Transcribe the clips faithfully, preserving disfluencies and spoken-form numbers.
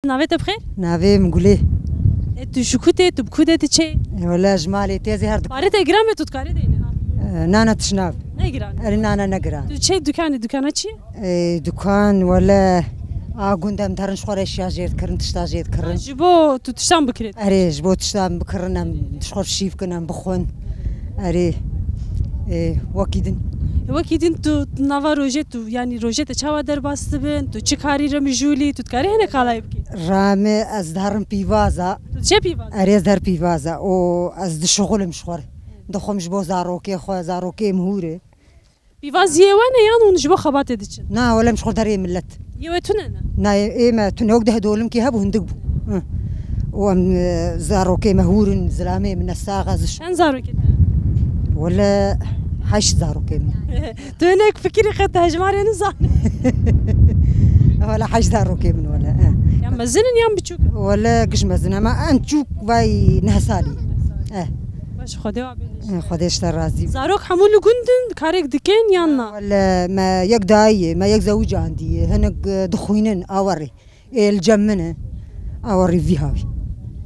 Navê te bi xêr? Navê min Gulê. E, tu ji ku tê, tu bi ku de diçê? E, wele ji malê tê zî her diku- Parê te giran be, tu dikarî deyne ha? E, na, na, tişt nav. Ne giran? Erê, na, na, ne giran. Tu çê dukanê, dukana çi ye? E, dukan, wele, a gund em derin ji xwe re eşya jê dikirin, tişta jê dikirin. Ha, ji bo tu tiştan bikirî? Erê, ji bo tiştan bikirin, em ji xwe şîv kin, em bixwin. Erê, e, wekî din. E, wekî din tu nava rojê tu, yanî rojê te çawa derbas dibin? Tu çi karî re mijûlî? Tu dikarî hinek alayî bikî? Rame ez diherim pîvaza. Tu diçe pîvaza? Erê, ez der pîvaza. O, ez dişixulim ji xwe re. Dixwim ji bo zarokê xwe, zarokê min hûr e. Pîvaz yê we ne yan hûn ji bo xebatê diçin? Na, wele em ji xwe derê millet. Yê we tune ne? Na, ê me tune, wek deh dolimkî hebû, hindik bû. Hı. Û em, e, zarokê me hûr in, zilamê min ne sax, ez diş- Çend zarokê te? Wele heşt zarokê min. Tu hinek fikirî qet hejmarê nizanî. Wele heşt zarokê min wele, e. Ya mezin in yan biçûk in? Wele giş mezin, ama en çûk vay neh salî. E. Baş, Xwedê wa bêne. E, Xwedê ji te razî be. Zarok hemû li gund in, karek dikin yan na? Wele me yek dayî ye, me yek zewicandî ye, hinek, e, dixwînin, awerê. Ê li cem min e. Awerê vî hawî.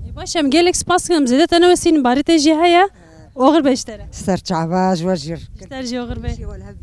Ê, baş, em gelek spas dikin, em zêde te newesînin, barê te jî heye. Oxir be ji te re. Ser çava ji we jî. Ji te re jî oxir be.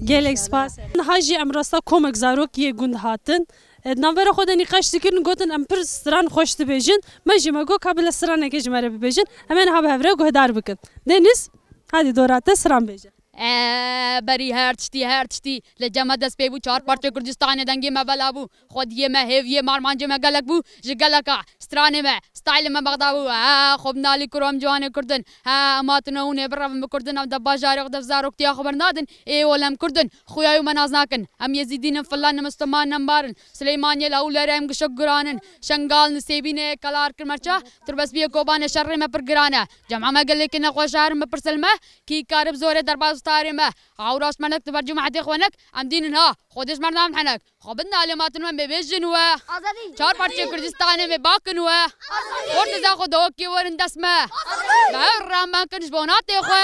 Gelek spas. Niha jî em rasta komek zarok yê gund hatin. E, di navbera xwe de nîqaş dikirin, gotin em pir stran xweş dibêjin. Me jî me got ka bila stranekê ji me re bibêjin. Em ê niha bi hev re guhdar bikin. Deniz, hadî dora te stran bêje. E, berî her tiştî, her tiştî. Li cem me dest pê bû, çar parçe Kurdistanê dengê me bela bû. Xwediyê me, hêviyê me, armancê me gelek bû. Ji geleka stranê me, stylê me bexda bû. E, xwe binalî kurom ciwanê Kurdin. E, em hatine hûn ê birevin bi Kurdin, em de bajarê xwe de zaroktiya xwe bernadin. Ê, wele em Kurdin, xuya wî me nas nakin. Em Yezîdîn in, filan in, Misliman in, em bar in. Silêmaniyê li Hewlêrê em gişek guran in. Şengal, Nisêbînê, Kelar, Kirmeça, Tirbespiyê, Kobanê, şerê me pir giran e. Cema me gelekî nexweş, herin bipirse li me, kî karib zorê derbas tarê me. Hawraş me nek, tu ber cemaetê xwe nek, em dînin ha. Xwedê ji me re navin henek. Xwe bin alê matin me bê bêjin we. Azadî. Çar parçeyê Kurdistanê me bakin we. Azadî. Xort za xwe dawekê werin dest me. Azadî. Me hev ram me kin ji bo natê xwe.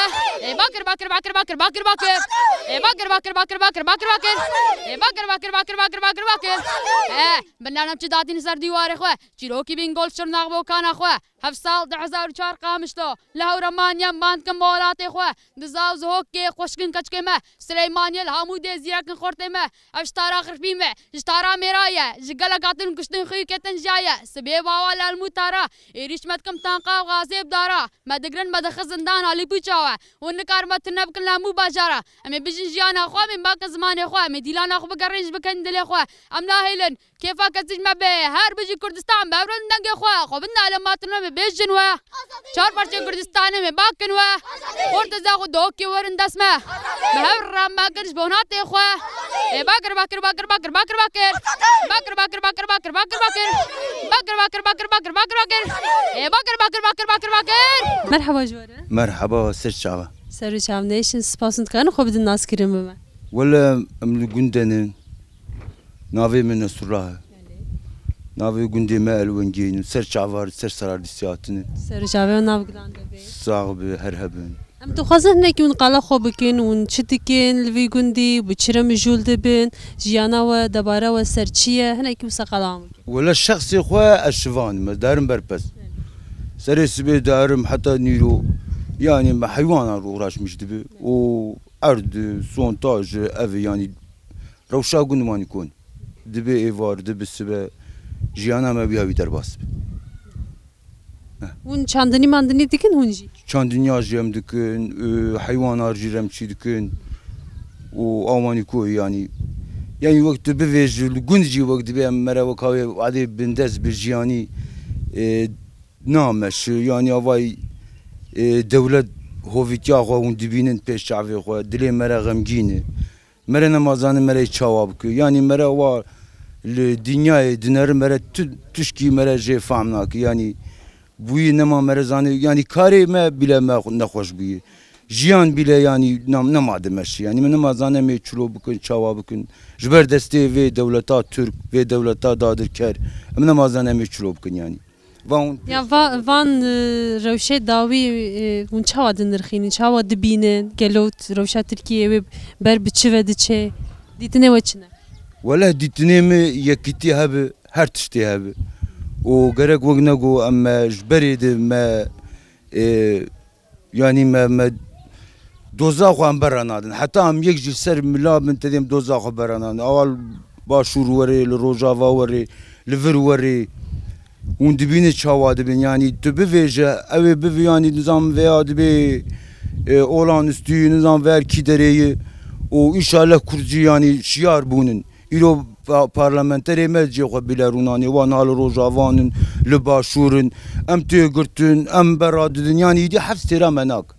Ê bakir, bakir, bakir, bakir, bakir, bakir. Ê bakir, bakir, bakir, bakir, bakir, bakir. Ê bakir, bakir, bakir, bakir, bakir, bakir. Ê, bin alem çi datîn ser dîwarê xwe. Çîrokî bîn gol şirnax bokana xwe. Heft sal du hezar û çar Qamişlo. Li Hewremaniye man dikin bi welatê xwe. Diza û zihokê xweşkin keçikê me. Sileymaniyê li Hamûdê zîrekin xortê me. Ev ji tara xirpî me, ji tara mêra ye. Ji gelek hatin kuştin xwî ketin jiyaye. Sibê bawa li Elmûtara. Êrîş me dikim tanqa û gazê bi dara. Me digirin me dixin zindana Lîpûça we. Hûn nikarin me tune bikin li hemû bajara. Em ê bijin jiyana xwe, em ê bakin zimanê xwe, em ê dîlana xwe bigerin ji bikin dilê xwe. Em nahêlin. Kêfa kesî ji me bê, her bijî Kurdistan, bi hev re dengê xwe, xwe bin alê matin me bê bêjin we. Çar parçeyê Kurdistanê me bakin we. Xort za xwe dawekê werin dest me. Bi hev re me kin ji bo natê xwe. Ê bakir, bakir, bakir, bakir, bakir, bakir. Bakir, bakir, bakir, bakir, bakir, bakir. Bakir, bakir, bakir, bakir, bakir, bakir. Ê bakir, bakir, bakir, bakir, bakir. Merhaba ji we re. Merhaba, ser çava. Ser û çav nêşin, spas hûn dikarin xwe bidin naskirin bi me. Wele em li gund de ne. Navê min Nesrullah e. Navê gundê me Elwengiyên, ser çavar, ser seralîsiyatine. Ser û çavê nav giran de bê. Sax bi, her hebin. Em dixwazin hinekî hûn qala xwe bikin, hûn çi dikin li vî gundî, bi çi re mijûl dibin, jiyana we, debara we ser çi ye, hinekî wisa qala wan bikin. Wele şexsê xwe ez şivan im, ez darim berpes. Serê sibê darim heta nîro, yanî me heywanan re uğraşmış dibi. O erd, sontaj, ev, yanî rewşa gund manî kon. Dibe êvar, dibe sibe, jiyana me wîya wî derbas be. Hûn çandinî mandinî dikin hûn jî? Çandiniya jî em dikin, e, heywana jî remçî dikin û awanî koyê yanî. Yanî wek tu bivêj li gund jî wek dibe em mere wek havê adê bindest bi jiyanî, e, nameş, yanî avay, e, dewlet hovîtiya xwe hûn dibînin pêş çavê xwe, dilê mere xemgîn e. Mere nema zane mere çawa bike. Yanî mere wa li dinyayê dineri mere tu-, tişkî mere jê fam nake. Yanî bûyî nema mere zane, yanî karê me bîle me nexweş bûyî. Jiyan bîle yanî nam-, nema dimeşi. Yanî me nema zane em ê çilo bikin, çawa bikin. Ji ber destê vê dewleta Tirk, vê dewleta dadirker, em nema zane em ê çilo bikin yanî. Van Ya va-, van, e, rewşê dawî, e, hûn çawa dinirxînin, çawa dibînin? Gelo rewşa Tirkiyeyê wê ber bi çi ve diçe? Dîtinê we çi ne? Wele dîtinê min yekîtî hebe, her tiştê hebe. û gerek wek nego em, e, ji berê de me, e, yanî me, me doza xwe em berra nadin. Heta em yek ji ser mila bin, tedê em doza xwe berra nadin. Awa li Başûr werê, li Rojava werê, li vir werê. Hûn dibînin çawa dibin, yanî tu bivêje, ew ê bivi, yanî nizam veya dibê, e, Olan Üstü, nizam ver kî derê ye û înşallah Kurd jî, yanî şiyar bûnin. Îro pa-, parlamenterê me cê xwe bîle rûnanê, wan ha li Rojava in, li Başûr in, em tê girtin, em berra didin, yanî îdî hefs têra me nake.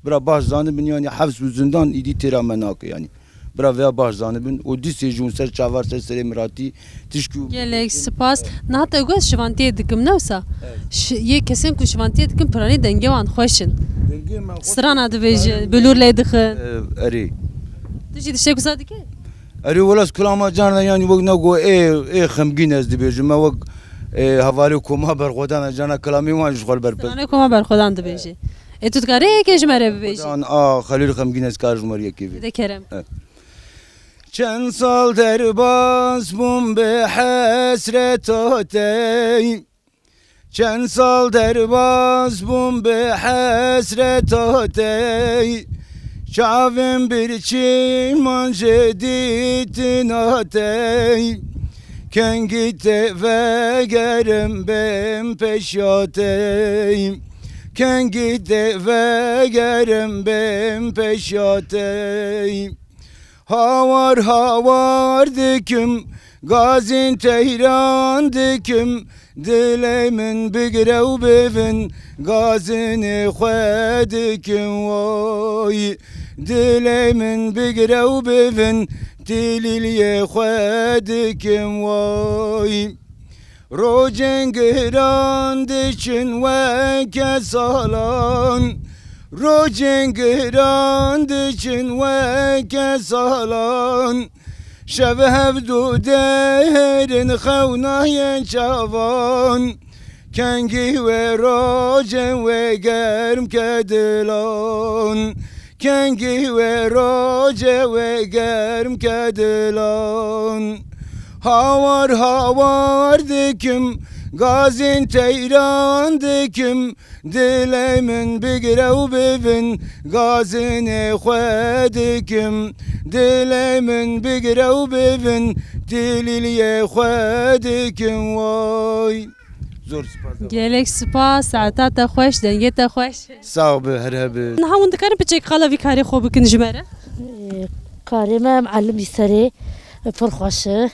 Bira baş zanibin, yanî hefs û zindan îdî têra me nake, yanî. Bira veya baş zanibin û dîsê jî hûn ser çavar ser serê min hatî tişkî û Gelek spas. Niha te got şivantiyê dikim, ne wisa? Evet. Ş-, yê kesên ku şivantiyê dikin piranî dengê wan xweş in. Dengê me xweş Strana in. Dibêje, bilûr lê dixin. E, erê. Tu jî tiştek wisa dike? Erê, wela ez kulama carna, yanî wek nego ê, ê xemgîn ez dibêjim. Me wek, e, hevalê koma berxwedan e, carna kilamê wan ji xwe li ber pir. Stranê koma berxwedan dibêje. Ê, tu dikarî yekê ji me re bibêjî? Berxwedan, a, Xelîl Xemgîn ez kar ji me re yekê bê. De kerem. E. Çend sal derbas bûm bi hesreta te. Çend sal derbas bûm bi hesreta te, çavên birçî man ji dîtina te. Kengî te vegerim bêm peşa te, kengî te vegerim bêm peşa te. Hawar hawar dikim, gazên teyran dikim, dilê min bigre û bivin, gazinê xwe dikim woy. Dilê min bigre û bivin, tilîliyê xwe dikim woy. Rojên giran diçin weke salan, rojên giran diçin weke salan. Şev hevdu derin xewnayên çavan, kengî wê rojên wê germ ke dilan. Kengî wê roce wê germ ke dilan. Hawar hawar dikim, gazên teyran dikim. Dilê min bigre û bivin, gazinê xwe dikim. Dilê min bigre û bivin, tilîliyê xwe dikim woy. Zor spas. Gelek spas, saeta te xweş, dengê te xweş. Sax bi, her hebe. Niha hûn dikarin piçek qala vî karê xwe bikin ji me re? Ee, karê me em elim î serê, e, pir xweş e.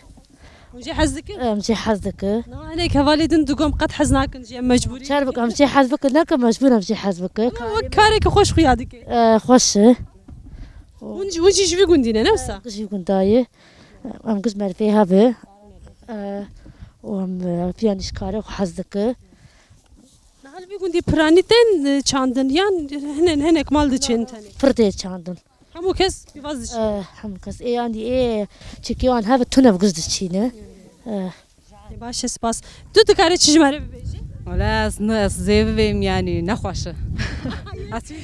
Hûn jê hez dikin? Em jê hez dikin. Niha hinek hevalê din digot em qet hez nakin jê, em mecbûrî. Çer bik, em jê hez bikin, neke mecbûr em jê hez bikin. Ama wek kareke xweş xuya dike. Ee, xweş e. Hûn jî, hûn jî ji vî gundî ne, ne wisa? Ee, ji vî gundayê. Em giş merivê hev e. Ee, û em, e, piyanî ji karê xwe hez dike. Niha li vî gundî piranî tên, e, çandin yan hinek, hinek mal diçin tenê? Pir tê çandin. Hemû kes pîvaz diçin? Eh, hemû kes. Ê, yanî ê çikê wan hebe tune bi giş diçîne. Eh. Ê, baş e, spas. Tu dikarî çi ji me re bibêjî? Wala ez ne, ez zê bibêm yanî nexweş e.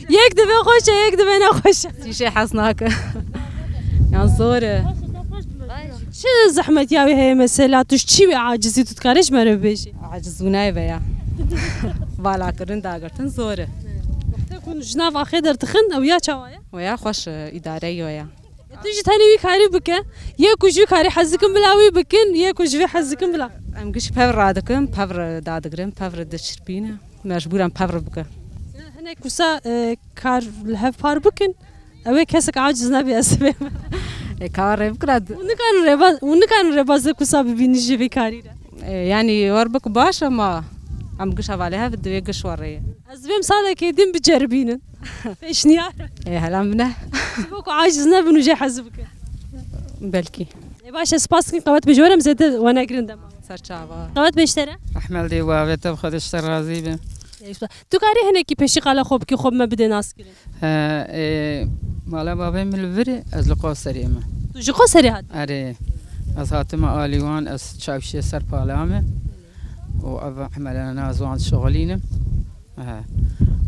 Yek dibe xweş e, yek dibe nexweş e. Tîşê hez nake. Yan zor e. Çi zehmetî ya wê heye mesela, tu ji çi wê acizî, tu dikarî ji me re bibêjî? Aciz bûnayê veya. Vala kirin, dagirtin zor e. Wextê ku ji nav axê derdixin, ew ya çawa ye? Weya xweş e, îdareyî weya. Tu jî tenê wî karî bike. Yê ku ji wî karî hez dikin bila wî bikin, yê ku ji vê hez dikin bila. Em giş pevr radikin, pevr dadigrin, pevr diçirpîne. Mecbûr em pevr bikin. Hinek wisa, e, kar li hev par bikin. Ew ê kesek aciz nebî, ez bêm. E, ka rê bikira d- Hûn nikarin rêba-, hûn nikarin rêbazek wisa bibînin ji vê karî re? E, yanî wer bik baş e, ma em giş hevalê hev divê giş werê. Ez dibêm salekê din biceribînin. Pêşniyar. E, helan bine. Ji bo ku aciz nebin û jê hez bikin. Belkî. E, baş e, spas dikin, qewet bêje, were em zêde we negirin dema. Ser çava. Qewet bêje te re. Rehmel dê û bavê te bi Xwedê ji te razî be. Tu karî hinekî pêşî qala xwe bikî, xwe bi me bidê naskirin? He, e, mala bavê min li vir e, ez li Qoserê me. Tu ji Qoserê hatî? Erê, ez hatime alî wan, ez çavşiyê ser pala me û ev emelana ez wan dişixulînim. He.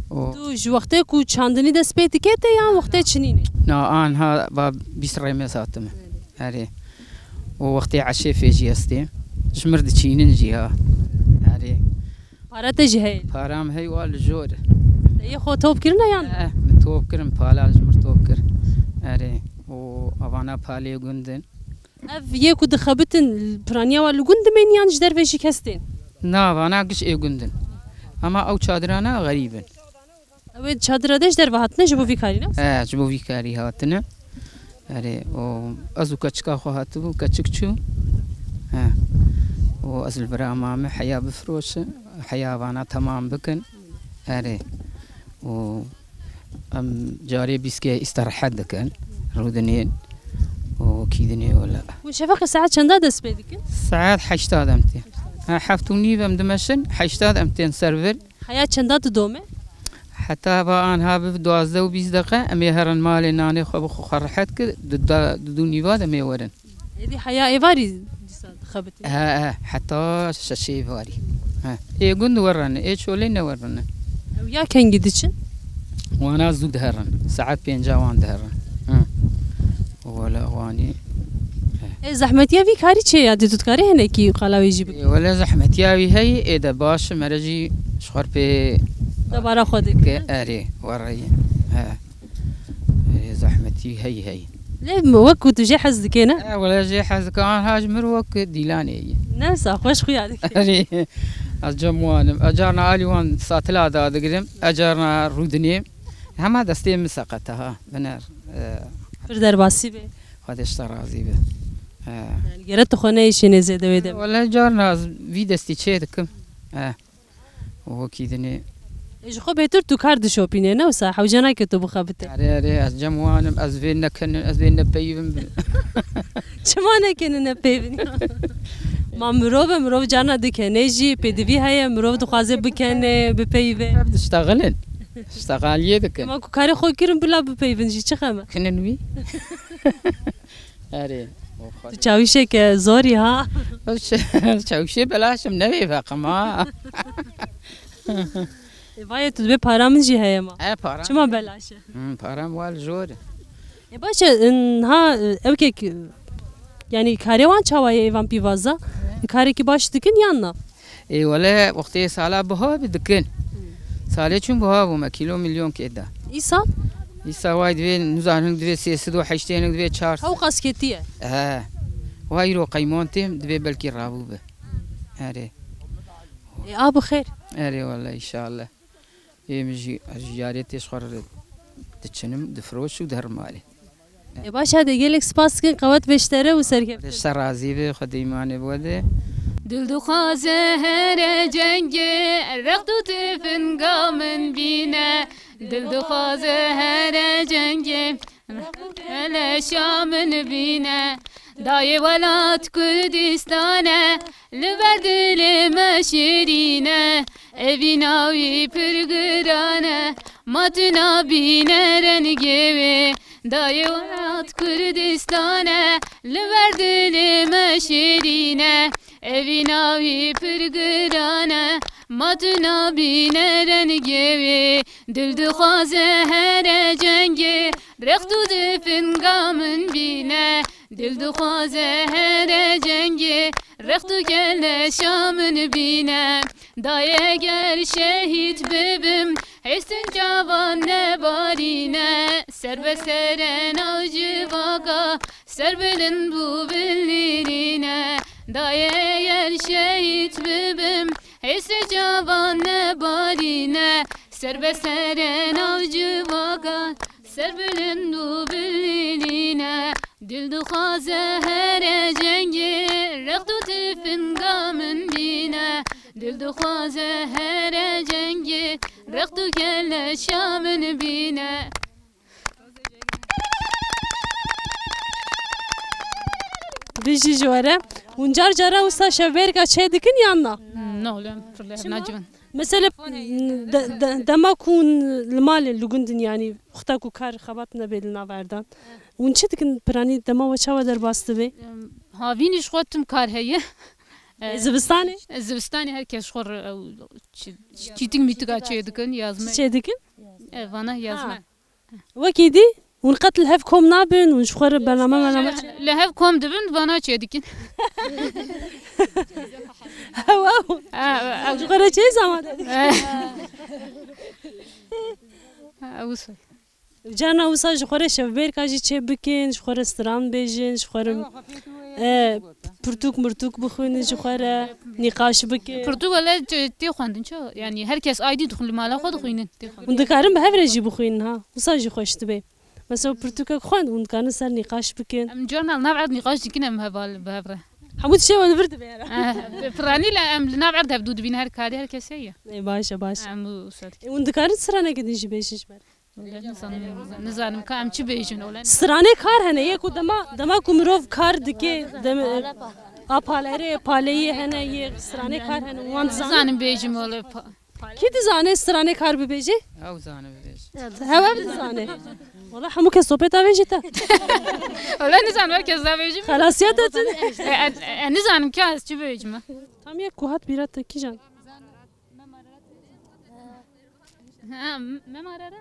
Û Tu ji wextê ku çandinî dest pê dike te yan wextê çinînê? Na, anha va bîst rêmez hatime. Erê. Û wextê eşê fê jî estê. Ji mir diçînin jî ha. Erê. Para te jî heye? Param hey wa li jor. Te yê xwe top kirine yan? Eh, min top kirin, pala ji mir top kir. Erê, û avana palê gund in. Ev yê ku dixebitin piraniya wa li gund dimên yan ji derve jî kes tên? Na, vana giş ê gund in. Ama ew çadirana xerîb in. Ew ê çadira de ji derve hatine ji bo vî karî ne? He, ji bo vî karî hatine. Erê, û ez û keçika xwe hatibû, keçik çû. He. Û ez li bira mame heya bifiroşe, heya vana temam bikin. Erê. Û em carê bîskê îsterehet dikin. Rûdinên û kîdinê wele. Hûn şefeqê saet çenda dest pê dikin? Saet heşta de em tên. Ha, heft û nîv em dimeşin, heşta de em tên ser vir. Heya çenda didome? Heta va anha bi duwazdeh û bîst deqe em ê herin malê nanê xwe bi xwe xwe rehet kir, di da, di dû nîva de em ê werin. Êdî heya êvarî dîsa dixebitin? He, he, heta şeşê êvarî. He. Ê gund werine, ê çolê newerine. Ew ya kengî diçin? Wana zû diherin. Saet pênca wan diherin. He. Wele wanî. Ê, zehmetiya vî karî çi ye? Ya dê tu dikarî hinekî qala wê jî bikî? Ê, wele zehmetiya wî heye, ê de baş e, mere jî ji xwe pê Debara xwe dike. Ke erê, wereyê. He. Ê, zehmetî heye, heye. Lê wek ku tu jê hez dike ne? E, wele jê hez dike, anha ji mir wek dîlanê ye. Ne wisa, xweş xuya dike. Erê, ez cem wan im. Ez carna alî wan satila dadigirim, ez carna rûdinêm. Hema destê min seqet e ha, biner. E, Pir derbasî be. Xwedê ji te razî be. He. Yani gere tu xwe neyşînê zêde wê de. Wele carna ez vî destî çê dikim. He. Û wekî dinê. E, ji xwe bêtir tu kar dişopînê, ne wisa hewce nake tu bixebite. Erê, erê, ez cem wan im, ez vê nekenin, ez vê nepeyivim. Çima nekenin nepeyivin ya? Ma mirov e, mirov carna dikene jî, pêdivî heye, mirov dixwaze bikene, bipeyive. Ev diştexilin. Diştexaliyê dikin. Ma ku karê xwe kirin bila bipeyivin jî çi xem e? Kinin wî. Erê. Tu çawîşeke zorî ha. Çawîşê belaş im, ne vê veqim ha. E, vayê tu dibê para min jî heye ma. E, para. Çima belaş e? Hmm, para min wa li jor e. E, baş e, in, ha, e, ew kek, e, yani karê wan çawa ye êvan pîvaza? Karekî baş dikin yan na? Ê wele wextê sala buha bi dikin. Salê çûn buha bû me kîlo milyon kê da. Îsal? Îsal way divê nizanin divê sê sed û heştê hinek divê çar sed. Ew qas ketiye. He. Way îro qeyman têm divê belkî rabû bi. Erê. Ê a bi xêr. Erê wele înşallah. Ê min jî ez jî yarê tê ji xwe re diçinim, difiroş û diherim malê. Ê baş e, hadi gelek spas dikin, qewet be ji te re û serkeftin. Te razî be, Xwedê îmanê bi we de. Dil dixwaze here cengê, rext û tifinga min bîne. Dil dixwaze here cengê, rext û keleşa min bîne. Dayê welat Kurdistan e, li ber dilê me şêrîn e. Evîna wî pir giran e, ma tu nabîne rengê wê. Dayê welat Kurdistan e, li ber dilê me şêrîn e. Evîna wî pir giran e, ma tu nabîne rengê wê. Dil dixwaze here cengê, rext û tifinga min bîne. Dil dixwaze here cengê, rext û keleşa min bîne. Dayê eger şehîd bibim, hêstin çavan nebarîne. Ser be sere nav civaka, serbilind bû bilîrîne. Dayê eger şehîd bibim, hêstin çavan nebarîne. Ser be sere nav civaka, serbilind û bilîrîne. Dil dixwaze here cengê, rext û tifinga min bîne. Dil dixwaze here cengê, rext û keleşa min bîne. Bijî ji we re. Hûn car cara wisa şevbêrka çê dikin yan na? No, lem, pir lem, Çima? Nacibin. Mesela, de, de, dema ku hûn li malê, li gund in, yanî wexta ku kar xebat nebê li nav erdan, hûn çi dikin piranî, dema we çawa derbas dibe? Em, havînî ji xwe tim kar heye. E, zivistanê? E, zivistanê her kes ji xwe re, ew, çi, çîtik mîtika çê dikin, yazme. Çi çê dikin? E, vana yazme. Ha. Wekî dî? Hûn qet li hev kom nabin, hûn ji xwe re bername mername çi? Li hev kom dibin, vana çê dikin. Ew, ew. Ha, ew. Ji xwe re çi amade dikin? Ha, wisa. Carna wisa ji xwe re şevbêrka jî çê bikin, ji xwe re stran bêjin, ji xwe re, e, pirtûk mirtûk bixwînin ji xwe re, nîqaş bikin. Pirtûk wele tê xwendin çi? Yanî her kes aydî dixwîn, li mala xwe dixwînin, tê xwendin. Hûn dikarin bi hev re jî bixwînin ha. Wisa jî xweş dibe. Mesela pirtûkek xwend, hûn dikarin ser nîqaş bikin. Em carna li nav erd nîqaş dikin em heval bi hev re. Hemû tiştê we li vir dibe ya. Eh, piranî le em li nav erd hevdû dibîn, her karî her kesê ye. Ê, baş e, baş e. Em wisa dikin. Ê, hûn dikarin straneke din jî bêjin ji me re? Wele nizanim, nizanim ka em çi bêjin, wele. Stranê kar hene, yê ku dema, dema ku mirov kar dike, dem-, a palerê, paleyî hene, yê stranê kar hene, wan dizanin. Nizanim bêjim, wele pa-, Kî dizane stranê kar bibêje? Ew zane bibêje. Hewe dizane. Wala hemû kes sohbeta vê jî te. Wala nizanim, her kes da bêjim. Xelasiya te tu. E, e, e, nizanim ka ez çi bêjim. Tam yek ku hat bîra te kîjan? Ha, m-, Mem Ararat?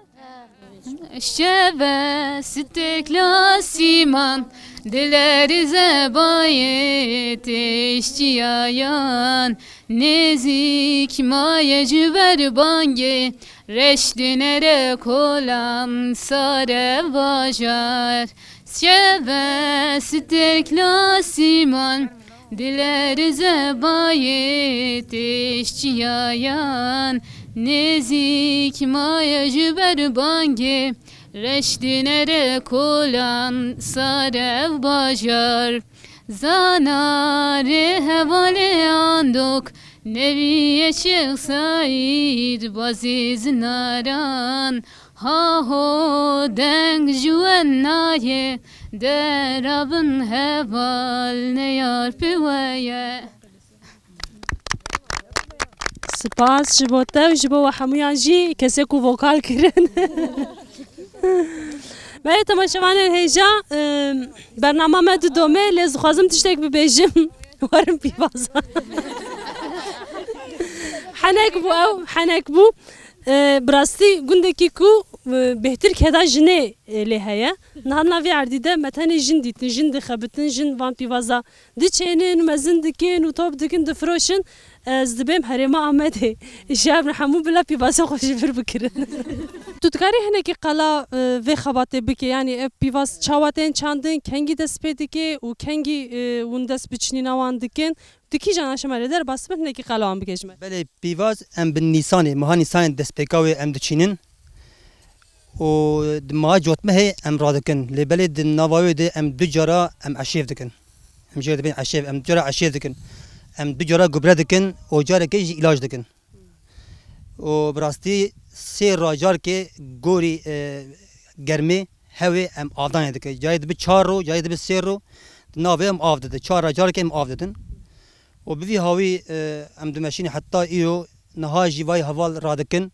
Şeve stekla siman, dilerize bayê teştiyayan, nêzîk maye ji ber bangê, reş dinere kolan sare bajar. Şeve stekla siman, Dilerize bayê teştiyayan, nêzîk maye ji ber bangê, reş dinere kolan sare ev bajar. Zanarê hevalê andok, neviye Şêx Seîd bazê zinaran, Haho deng ji we nayê, derabin heval ne yar pê we ye. Spas ji bo te û ji bo we hemûyan jî, kesê ku vokal kirin. Belê temaşevanên hêja, e, bernama me didome, lê ez dixwazim tiştek bibêjim. Werin pîvaza. Henek bû ew, henek bû. E, bi rastî gundekî ku, e, bêhtir keda jinê, e, lê heye. Niha di nav vê erdî de me tenê jin dîtin, jin dixebitin, jin van pîvaza diçênin, mezin dikin û top dikin, difiroşin. Ez dibêm herêma Amedê. Ji hev re hemû bila pîvaza xwe ji vir bikirin. Tu dikarî hinekî qala, e, vê xebatê bikê? Yanî ev pîvaz çawa tên çandin, kengî dest pê dike û kengî, e, hûn dest bi çinîna wan dikin? Tu kîjan aşama lê der, bas min hinekî qala wan bike ji me. Belê pîvaz em bi Nîsanê, meha Nîsanê destpêka wê em diçînin û di meha Cotmehê em radikin. Lê belê di nava wê de em du cara em eşêv dikin. Em jê dibên eşêv, em du cara eşêv dikin. Em du cara gubre dikin û carekê jî îlac dikin. Û bi rastî sê rajarkê gorî, e, germê hewê em avdanê dikin. Carê dibe çar ro, carê dibe sê ro, di navê em av didin. Çar rajarkê em av didin. Û bi vî hawî, e, em dimeşînin heta îro, niha jî vay heval radikin.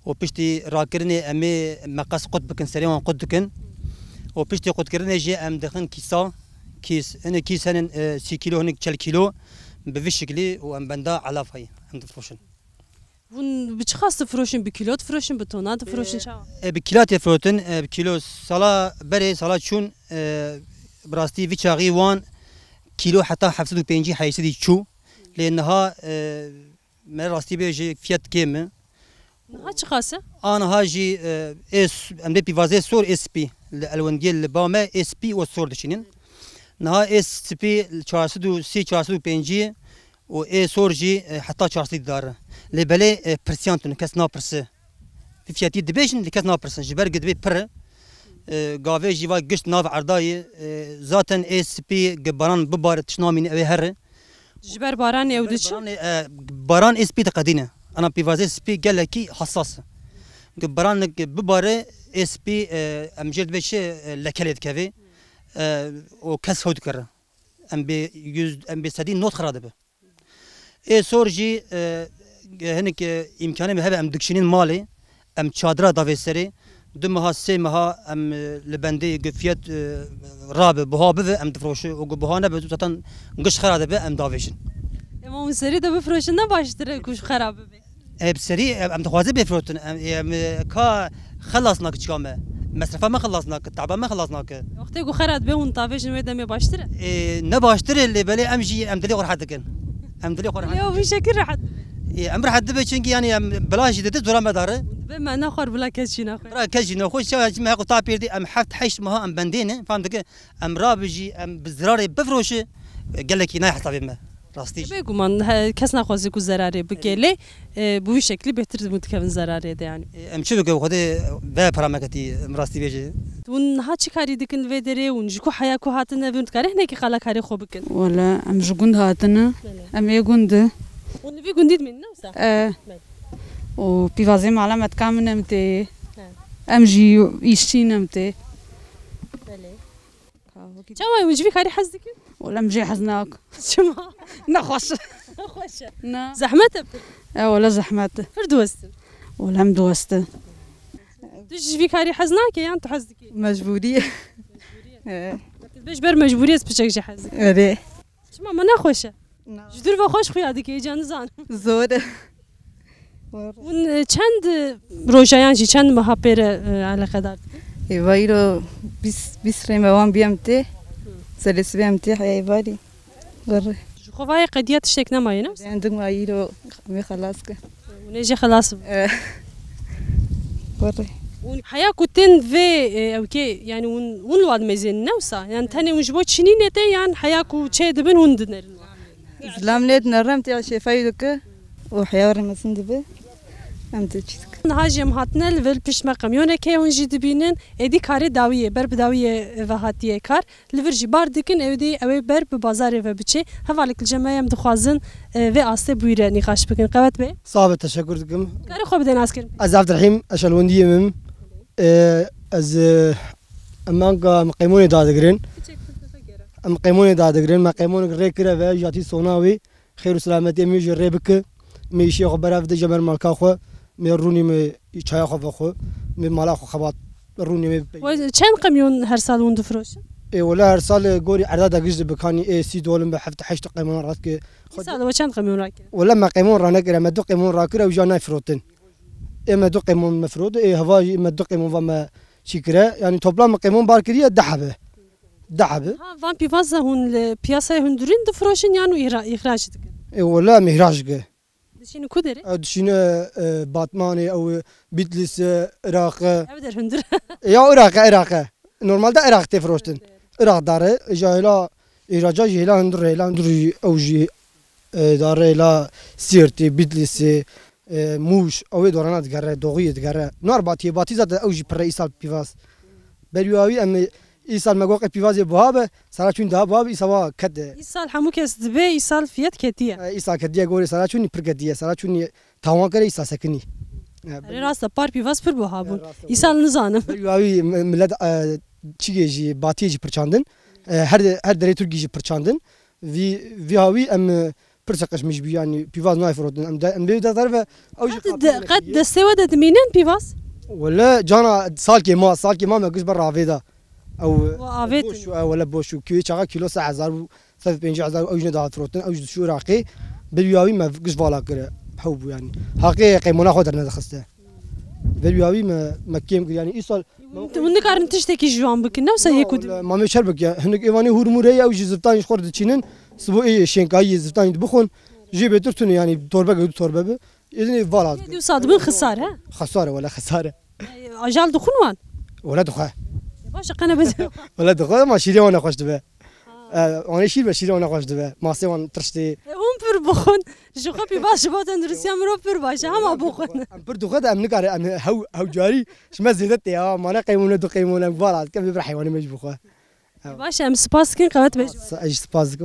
Û piştî rakirinê em ê meqes qut bikin, serê wan qut dikin. Û piştî qutkirinê jî em dixin kîsa, kîs. Hinek kîs henin, e, sî kîlo, hinek çel kîlo. Bi vî şiklî û em benda elafayî em difiroşin. Hûn bi çi xas difiroşin? Bi kîlo difiroşin, bi tona difiroşin, çawa? E, bi kîla tê firotin, e, bi kîlo sala berê, sala çûn, e, bi rastî vî çaxî wan kîlo heta heft sed û pêncî heyşt sedî çû. Lê niha, e, me rastî bêjî fiyat kêm e. Niha çi xas e? A niha jî, e, ê s-, em dê pîvazê sor ê spî. Li elwendiyê li ba me ê spî û sor diçînin. Niha ê spî çar sed û sî, çar sed û pêncî û ê sor jî, e, heta çar sed didar. Lê belê, e, pirsiyan tune, kes napirse. Vî fiyatî dibêjin, lê kes napirsin. Ji ber gi dibê pir e. E, gavê jî va gişt nav erdayê. E, zaten ê spî gi baran bibare tişt namîne, ew ê here. Ji ber baranê ew diçin? Baranê, e, baran ê spî diqedîne. Ana pîvazê spî gelekî hesas e. Gi baranek bibare ê spî, e, em jê dibê çi, e, leke lê dikeve. E, û kes hew dikire. Em bê yüz, em bê sedî not xira dibe. Ê sor jî, e, hinek, e, îmkanê me hebe em dikişînin malê, em çadira davê serê, du meha, sê meha em, e, li bendê gi fiyat, e, rabe, buha bibe, em difiroşin û gi buha nebe, zaten giş xera dibe, em davêjin. Ema hûn serî de bifiroşin ne baştir e ku ji xera bibe? E, bi serî, em, em dixwazin bê firotin, em, em, e, ka xelas na kiçika me. Mesrefa me xilas nake, taba me xilas nake. Wextê ku xera dibe hûn tavêjin wê demê baştir e? Ê, ne baştir e, lê belê em jî em dilê xwe rehet dikin. Em dilê xwe rehet Yo, dikin. Vî şekil rehet dibe. Ê, em rehet dibe çünkü yani em bila jî dide zora me dare. Dibe me nexwar bila kes jî nexwe. Bira kes jî nexwe, çawa jî me heqo ta pêrdî em heft heşt meha em bendê ne, fam dike. Em rabijî, em bi zirarê bifroşi, gelekî nayê hesabê me. Rastî jî. Bêguman, he, kes naxwaze ku zerarê bike lê, e, bi wî şeklî bêhtir hûn dikevin zerarê de yani. E, em çi bikin, Xwedê ve para me ketî, em rastî bêjî. Hûn niha çi karî dikin li vê derê? Hûn ji ku heya ku hatine vir, hûn dikare hinekî qala karê xwe bikin? Wele, em ji gund hatine. Belê. Em ê gund. Hûn li vî gundî dimînin, ne wisa? E. Belê. Û pîvazê mala me dika min em tê. He. Em jî îşçîn em tê. Belê. Çawa hûn ji vî karî hez dikin? Wele em jê hez nak. Çima? Nexweş e. Nexweş e. Na. Zehmet e pir. E, wele zehmet e. Pir diwestin. Wele em diwestin. Tu ji vî karî hez nake yan tu hez dikî? Mecbûrî ye. Mecbûrî ye. E. Tu bêj ber mecbûrî ez piçek jê hez dikim. Erê. Çima me nexweş e? Na. Ji dûr ve xweş xuya dike, îca nizanim. Zor e. Hûn, e, çend roja yan jî çend meha pê re, e, eleqedar dikin? Êva îro bîst, bîst rê me wan bî em tê. Selê sibê em tê heya êvarî. Gurre. Ji xwe vayê qediya tiştek nemayê, ne? Em dik ma îro em ê xelas ke. Hûn ê jê xelas bin. E. Gurre. Hûn heya ku tên vê, e, ewkê, yani hûn, hûn li wan mezên ne wisa? Yani tenê hûn ji bo çinînê tê yan heya ku çê dibin hûn dinerin? Zilam lê dinerim tê şêfayî dike û heya rê mezin dibe. Em tê çî dikin. Niha jî em hatine li vir pişt me qemyonekê hûn jî dibînin. Êdî karê dawiyê, ber bi dawiyê ve hatiye kar. Li vir jî bar dikin, êdî ew ê ber bi bazarê ve biçê. Hevalek li cem me ye, em dixwazin, e, vê astê bi wî re nîqaş bikin. Qewet bê. Sax be, teşekkür dikim. Karê xwe bidê naskirin. Ez Evdirhîm, ez ji Elwendiyê me. E, ez, e, em anka em qeymonê dadigirin. Em qeymonê dadigirin, me qeymonek rê kire ve, jatî sona wî. Xêr û selametiyê min jî rê bike. Min îşê xwe berav de jemer malka xwe. Min rûnî min çaya xwe vexwe. Min mala xwe xebat rûnî min. We çend qemyon her sal hûn difroşin? Ê, wele her sal, e, gorî erda de giş dibe kanî, ê, sî dolim be, heft heşt qemyon rast ke. Îsal we çend qemyon rakir? Wele me qemyon ranekire, me du qemyon rakire û ja nayfirotin. Ê, me du qemyon me firotin, ê, heva jî me du qemyon va me çî kire. Yani toplam me qemyon bar kiriye deh be. Deh be. Ha, van pîvaza hûn li piyasaya hundirîn difroşin yan û îhra-, îhrac dikin? E, wele em îhrac dikin. Dişînin ku derê? E, dişîne, e, Batmanê, ew, Bitlîsê, Iraqê. Ew der hundir. E, ya Iraqê, Iraqê. Normalde Iraq tê firoştin. Iraq dare, e, ja hêla îhraca jî hêla hundir, hêla hundir jî ew jî, e, dare hêla Sîrtê, Bitlîsê, e, Mûş, ew ê dorana digere, Doğuyê digere. Nar Batiyê, Batî zaten ew jî pirre îsal pîvaz. Berî wî em Îsal me got qey pîvazê buha be, sera çûn daha buha be, îsal wa ket de. Îsal hemû kes dibe, îsal fiyet ketiye. E, îsal ketiye gorê sera çûnî pir ketiye, sera çûnî tawankere îsal sekinî. E, Erê rast e, par pîvaz pir buha bûn. E, rast e. Îsal nizanim. Berî wî mi-, millet, e, çigê jî, batiyê jî pirçandin. E, her, her derê Tirkî jî pirçandin. Vî, vî hawî em, e, Pir seqeşmiş bû, yanî pîvaz nayê firotin. Em de, em bê de zerve, ew jî Qet de, qet destê we de dimînin pîvaz? Wele cana salkê ma, salkê ma me giş ber ravê de. Ew, ew avêtin. Boş û, ew wele boş û. Kî çaxa kîlo se hezar bû, sed û pêncî hezar, ew jî ne daha firotin, ew jî dişû Iraqê. Bi wî awî me giş vala kire. Hew bû yanî. Haqê qeymona xwe dernedixiste. Bi wî awî me, me kêm kir. Yanî îsal Hûn, hûn nikarin tiştekî ji wan bikin, ne wisa yek û du. Ma me çer bike. Hinek êvanê hûr mûr heye, ew jî ziftan ji xwe re diçînin. Sibo ê şênkayî yê ziftan jî dibixwin. Jê bêtir tune, yanî torbeke du torbe bi. Êdinê vala dikin. Dî wisa dibin xisar, he? Xisar e, wele xisar e. E, ajal dixwin wan? Wele dixwe. E, baş e, qene bide. Wele dixwe, ma şîrê wan nexweş dibe. E, wan ê şîr be, şîrê wan nexweş dibe. Masê wan tirştê. E, hûn pir bixwin. Ji xwe pîvaz ji bo tenduristiya mirov pir baş e, hema bixwin. Em pir dixwe de em nikare, em hew, hew carî ji me zêde tê ya, mane qeymûne du qeymûne em vala dikin, vê bir heywanê me jî bixwe. Baş e, em spas dikin, qewet be. Sa-, ez jî spas dikim.